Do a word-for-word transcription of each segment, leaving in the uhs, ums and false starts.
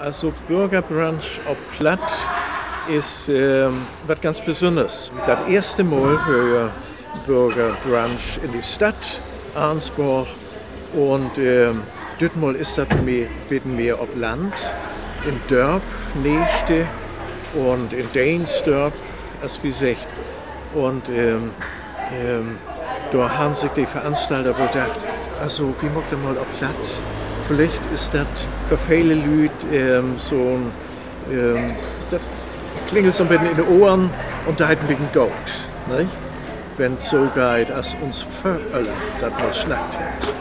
Also Börgerbrunch op Platt is wat ganz Besünners. Dat eerste Mal weer Börgerbrunch in de Stadt Ahrensborg un dütmal is dat beten mehr op Land, in Dörp, Neegde un in Deensdörp, as wi seggt. Un dor harrn sik de Veranstalter woll dacht, also wi maakt dat mal op Platt. Villicht is dat för vele Lüüd so'n, dat klingelt so'n beten in de Ohren un deit en beten goot, nich? Wenn 't so geiht, as uns Vöröllern dat mal snackt hebbt.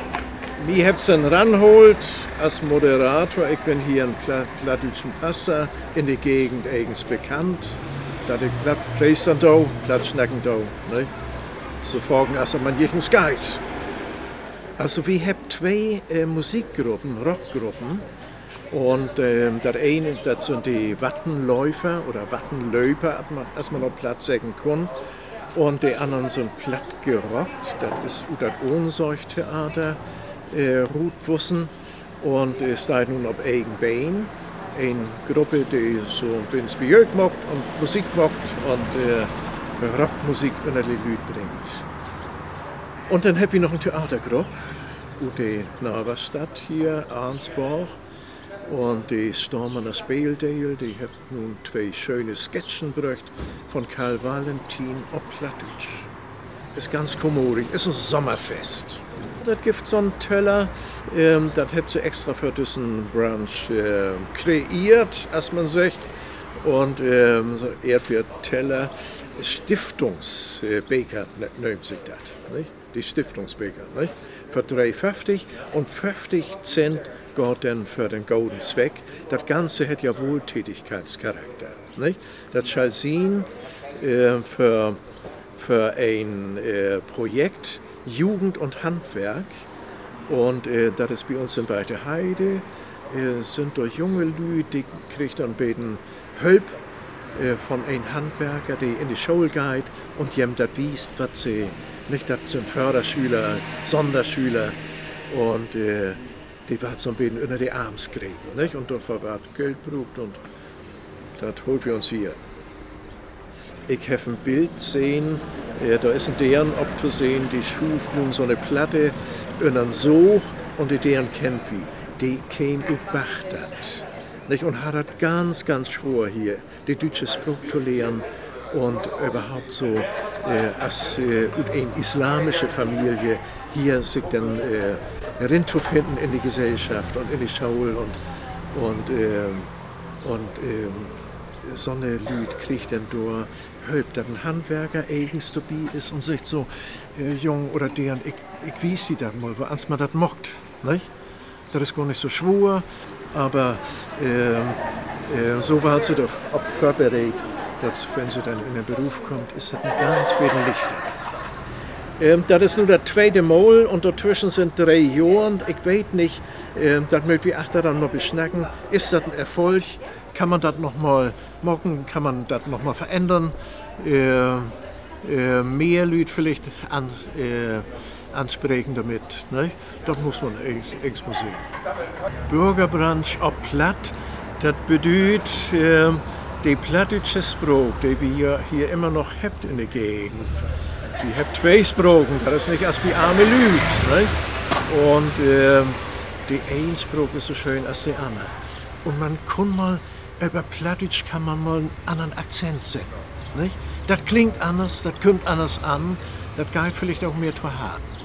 Mi hebbt se ranhoolt as Moderator. Ik bün hier en plattdüütschen Paster, in de Gegend egens bekannt, dat ik Platt preestern do, Platt snacken do, nich? So faken as dat man jichtens geiht. Also wi hebbt twee Musikgruppen, Rockgruppen. Un dat ene, dat sünd de Wattenläufer oder Wattenlöper, as man op Platt seggen kunn. Un de annern sünd Platt gerockt, dat is ut dat Ohnsorg-Theater rutwussen un steiht nu op egen Been. En Gruppe, de so 'n beten Spijöök maakt un Musik maakt un Rockmusik ünner de Lüüd bringt. Un denn hebbt wi noch en Theatergrupp ut de Naverstadt hier, Ahrensborg. Un de Stormarner Speeldeel, de hebbt nu twee schöne Sketchen bröcht von Karl Valentin op Plattdüütsch. Is ganz kommodig, is en Sommerfest. Dat gifft so'n Töller, dat hebbt se extra för düssen Brunch kreeert, as man seggt. Un Eerdbeerteller, Stiftungsbeker nöömt sik dat, nich? De Stiftungsbeker, nich? För dree föfftig un föfftig Cent gaht denn för den goden Zweck. Dat Ganze hett ja Wohltätigkeitscharakter, nich? Dat schall sien för, för en Projekt Jugend und Handwerk. Un dat is bi uns in Weite Heide. Sünd dor junge Lüüd, de kriegt dor 'n beten Hülp von en Handwerker, de in de School geiht un jem dat wiest, wat se, nich, dat sünd Förderschüler, Sonnerschüler. Un de warrt so 'n beten ünner de Arms grepen, nich? Un dorför warrt Geld bruukt un dat hoolt wi uns hier. Ik heff en Bild sehn, dor is en Deern op to sehn, de schuuvt nu so 'ne Platte ünner 'n Soog un de Deern kennt wi. De keem ut Bagdad, nich, un harr dat ganz, ganz swoor hier, de düütsche Spraak to lehren un överhaupt so as ut en islamische Familie hier sik denn rintofinnen in de Gesellschaft un in de School un, un, un so'ne Lüüd kriegt denn dor Hülp, dat en Handwerker egens dorbi is un seggt so: Jung oder Deern, ik, ik wies di dat mal, woans man dat maakt, nich? Dat is gor nich so swoor, aver so warrt se dor op vörbereedt, dat wenn se denn in den Beruf kummt, is dat en ganz beten lichter. Dat is nu dat tweete Mal un dortwischen sünd dree Johren. Ik weet nich, dat mööt wi achter denn mal besnacken. Is dat en Erfolg? Kann man dat noch mal maken? Kann man dat noch mal verännern? Mehr Lüüd villicht an-, anspreken dormit, ne? Dat mutt man egens mal sehn. Börgerbrunch op Platt, dat bedüüdt, de plattdüütsche Spraak, de wi ja hier immer noch hebbt in de Gegend. Wi hebbt twee Spraken, dat is nich as bi arme Lüüd, ne? Un de een Spraak is so schöön as de anner. Un man kunn mal, över Plattdüütsch kann man mal en annern Akzent setten, nich? Dat klingt anners, dat kümmt anners an, dat geiht villicht ok mehr to Harten.